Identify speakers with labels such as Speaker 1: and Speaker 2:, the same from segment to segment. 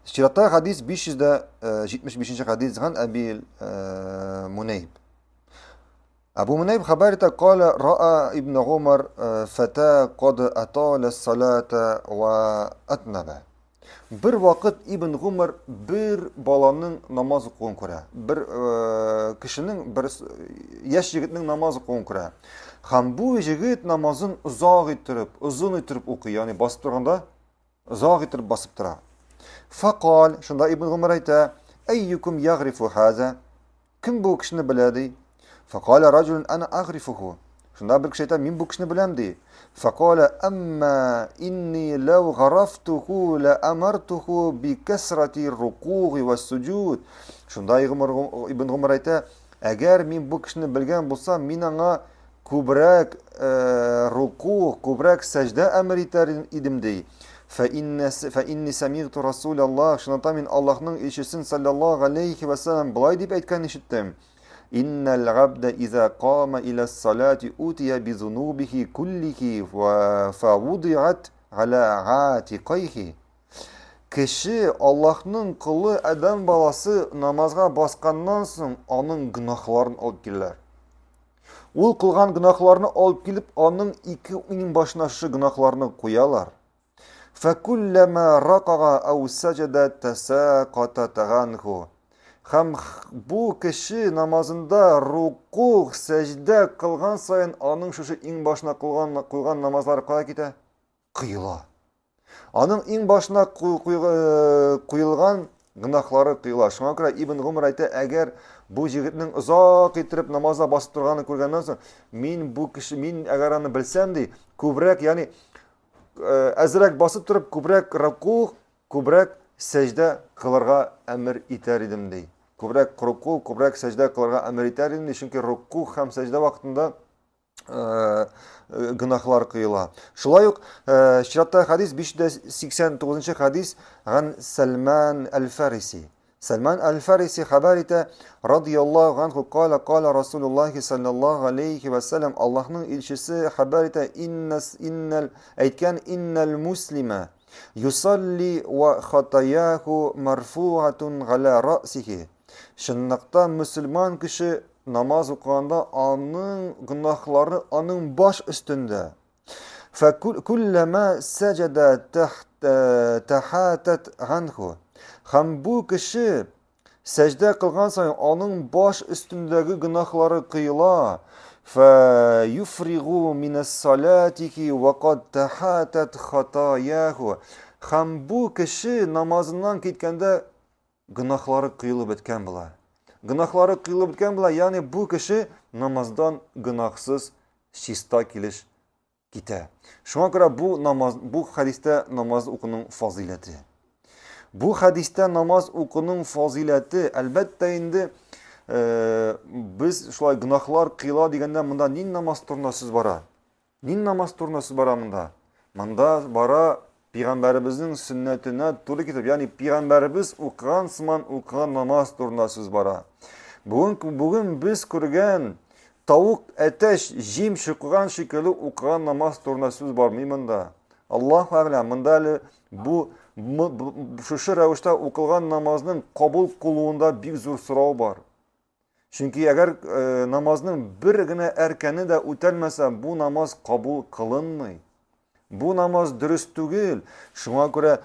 Speaker 1: Чираттагы хадис 575 нче хадис ган Әби Мунәйб. Әбу Мунәйб хәбәр итә, кала раа ибн Гумар фата кад атала салата ва атнаба. Бер вакыт Ибн Гумар бер баланың намаз укуын күрә. Бер кешенең, бер яшь егетнең намаз укуын күрә. Һәм бу егет намазын озак иттереп, озын иттереп укый, ягъни басып торганда озак иттереп басып тора. Факал, шунда Ибн Гумар әйтә, Әйюкум ягрифу хаза? Кем бу кешене белә ди? Факаля раджулун ана агрифуху. Шунда бер кеше әйтә, мин бу кешене беләм ди. Факаля амма инни лау гарафтуху ла амартуху би касрати рукуги ва суджуд. Шунда Ибн Гумар әйтә, әгәр мин бу кешене белгән булсам, мин аңа күбрәк э, руку, күбрәк сәҗдә әмер итәр идем ди. Фәинни сәмигъту Расулаллах, шунда мин Аллаһның илчесен саллаллаһу алейхи ва саллям болай дип әйткән ишеттем. Иннәл габда иза кама иля салати утия би зунубихи куллихи ва фавудиат аля атикайхи. Кеше Аллаһның колы адәм баласы намазга басканнан соң аның гөнаһларын алып киләләр. Ул кылган гөнаһларны алып килеп, аның ике иңбашына шушы гөнаһларны куялар. Фәкулләмә ракага ау сәҗәдә тәсәкатат ганху. Һәм бу кеше намазында руку, сәҗдә кылган саен аның шушы иңбашына кылган, куйган намазлары кая китә? Коела. Аның иң башына куелган гөнаһлары коела. Шуңа күрә Ибн Гумар әйтә, әгәр бу җегетнең озак иттереп намазда басып торганын күргәннән соң, мин бу кеше, мин әгәр аны белсәм ди, күбрәк, ягъни әзрәк басып торып, күбрәк руку, күбрәк сәҗдә кылырга әмер итәр идем ди. Күбрәк руку, күбрәк сәҗдә кылырга әмер итәр идем ди, чөнки руку һәм сәҗдә вакытында гөнаһлар кыела. Шулай ук чиратта хадис 589 хадис ган Сәлман әл-Фариси. Сәлман әл-Фариси хәбәр итә, радияллаһу анху кала кала Расулуллахи саллаллаһу алейхи ва саллям Аллаһның илчесе хәбәр итә, иннас иннал әйткән иннал муслима юсалли ва хатаяху марфуатун гала расихи. Чынлыкта мөселман кеше намаз укыганда аның гөнаһлары аның баш өстендә. Фәкүлләмә сәҗәдә тәхатәт ганху. Һәм бу кеше сәҗдә кылган саен аның баш өстендәге гөнаһлары кыела. Фәюфригу минәс салатихи ва кад тәхатәт хатаяху. Һәм бу кеше намазыннан киткәндә гөнаһлары коелып беткән була. Гөнаһлары коелып беткән була, ягъни бу кеше намаздан гөнаһсыз чиста килеш китә. Шуңа күрә бу намаз, бу хәдистә намаз укуның фазыйләте. Бу хәдистә намаз укуның фазыйләте, әлбәттә инде, э, без шулай гөнаһлар кыйла дигәндә монда нин намаз турында сүз бара? Нин намаз турында сүз бара монда? Монда бара пәйгамбәребезнең сөннәтенә туры китереп, ягъни пәйгамбәребез укыган сыман укыган намаз турында сүз бара. Бүген бүген без күргән тавык әтәч җим чукыган шикелле укыган намаз турында сүз бармый монда. Аллаһу әгъләм, монда әле бу шушы рәвештә укылган намазның кабул кылуында бик зур сорау бар. Чөнки әгәр э, намазның бер генә әркәне дә үтәлмәсә, бу намаз кабул кылынмый. Бу намаз дөрес түгел. Шуңа күрә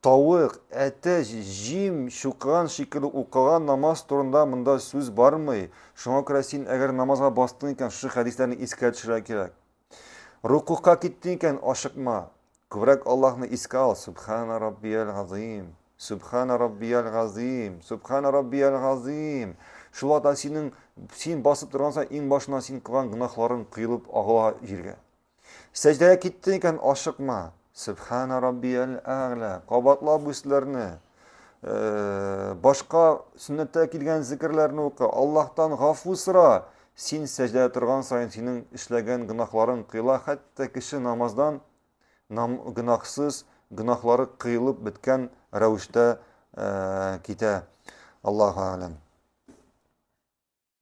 Speaker 1: тавык, әтәч, җим чукыган шикелле укыган намаз турында монда сүз бармый. Шуңа күрә син әгәр намазга бастың икән, шушы хәдисләрне искә төшерә кирәк. Рукугка киттең икән, ашыкма. Күбрәк Аллаһны искә ал. Субхана раббиял газим. Субхана раббиял газим. Субхана раббиял газим. Шул вакытта синең син басып торган саен иң башына син кылган гөнаһларың коелып агыла җиргә. Сәҗдәгә киттең икән, ашыкма. Субхана раббиял әгъла. Кабатла бу сүзләрне. Э, башка сөннәттә килгән зикерләрне укы. Аллаһтан гафу сора. Син сәҗдәдә торган саен синең эшләгән гөнаһларың кыела, хәтта кеше намаздан нам, гөнаһсыз, гөнаһлары кыелып беткән рәвештә э, китә. Аллаһу әгъләм.